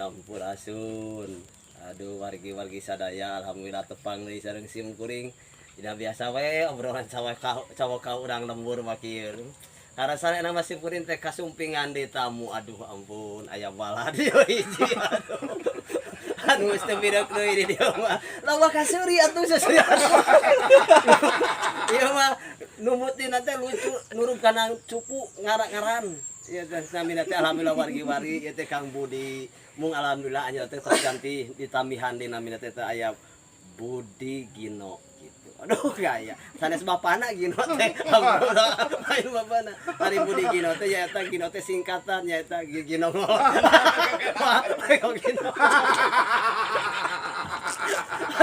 Sampurasun. Aduh, wargi-wargi sadaya, alhamdulillah tepang deui sareng sim kuring. Tidak biasa we obrolan cawaka urang lembur mah kieu. Harasan nama sim kuring teh kasumpingan di tamu. Aduh ampun, aya balad ieu hiji, aduh. Anu geus teu bireuk deui di dieu mah. Loba kasuri atuh sesuri. Ieu mah numutin teh lucu, nurub kana cupu ngaran-ngaran. Ieu teh namina teh alhamdulillah wargi-wargi, ieu teh Kang Budi. Mung alhamdulillah anjeunna teh tos ganti ditambihan di namina teh teh aya Budi Gino gitu. Aduh gaya. Sanes bapana Gino teh. Ampura, lain bapana. Ari Budi Gino teh nyaeta Gino teh singkatan nyaeta Gino. Wah, Gino.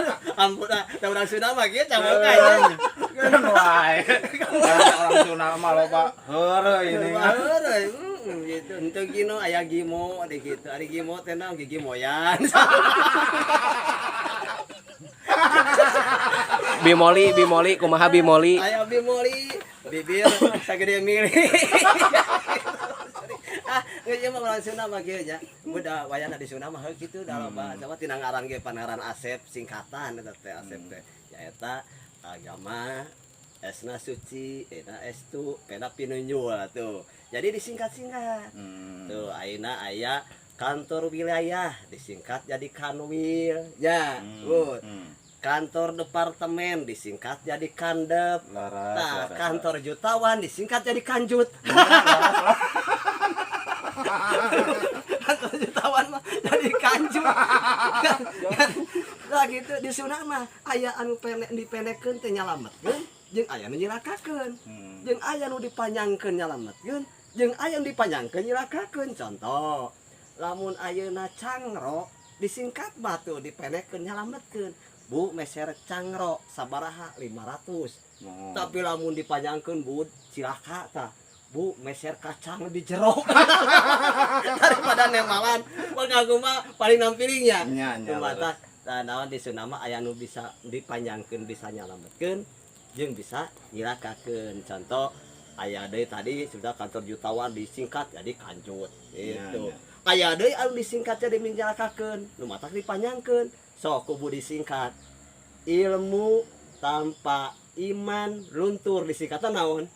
Aduh, ampura, da urang Sunda mah kieu caboka nya. Kan wae. Orang Sunda mah loba heureuy ini. Heureuy, gitu. Henteu Gino aya Gimo di gitu. Ari Gimo teh naon, gigi moyan. Bimoli, Bimoli, kumaha Bimoli? Aya Bimoli, bibir sagede mili. Ah, geus ieu mah urang Sunda mah kieu nya. Budak wayahna di Sunda mah heuh kitu da loba. Sama tina ngaran ge pangaran Asep singkatan eta teh Asep teh. Nyaeta agama, Esna suci, Ena estu, Pena pinunjul tuh. Jadi disingkat-singkat. Tuh ayeuna aya kantor wilayah disingkat jadi Kanwil ya. Kantor departemen disingkat jadi Kandep. Laras, Nah, laras. Kantor jutawan disingkat jadi Kanjut. Kantor jutawan mah jadi Kanjut. Nah gitu di Sunda mah aya anu pendek dipendekkeun teh nyalametkeun, jeung aya nu nyilakakeun. Jeung aya nu dipanjangkeun nyalametkeun, jeung aya nu dipanjangkeun nyilakakeun. Contoh, lamun ayeuna cangro disingkat batu dipendekkeun nyalametkeun. Bu, meser cangro sabaraha? 500. Oh. Tapi lamun dipanjangkeun, Bu, cilaka tah. Bu, meser kacang di jero. Daripada nemalan, pengagu mah paling nampilingnya. Nya, nya, Kumaha tah naon di Sunda mah aya nu bisa dipanjangkeun bisa nyalametkeun jeung bisa nyilakakeun. Contoh aya deui tadi sudah kantor jutawan disingkat jadi Kanjut gitu. Nya, nya. Aya deui anu disingkat jadi nyilakakeun, nu matak dipanjangkeun. Sok kubu disingkat. Ilmu tanpa iman luntur disingkatan naon?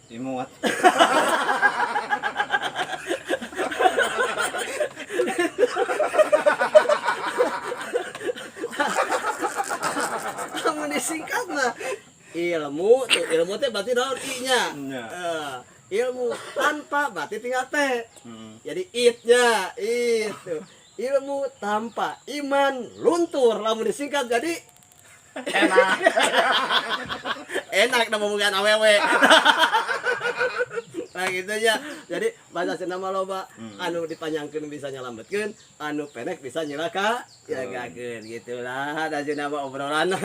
Imut. Lamun disingkat mah ilmu tuh, ilmu teh berarti naon i-nya. Nya. Eh, ilmu tanpa berarti tinggal t. Jadi it-nya itu. Ilmu tanpa iman luntur lamun disingkat jadi Enak. Enak da bobogohan awewe. Nah gitu ya. Jadi bahasa Sunda mah loba anu dipanjangkeun bisa nyalametkeun, anu pendek bisa nyilaka, nyilakakeun gitulah da Sunda mah obrolan.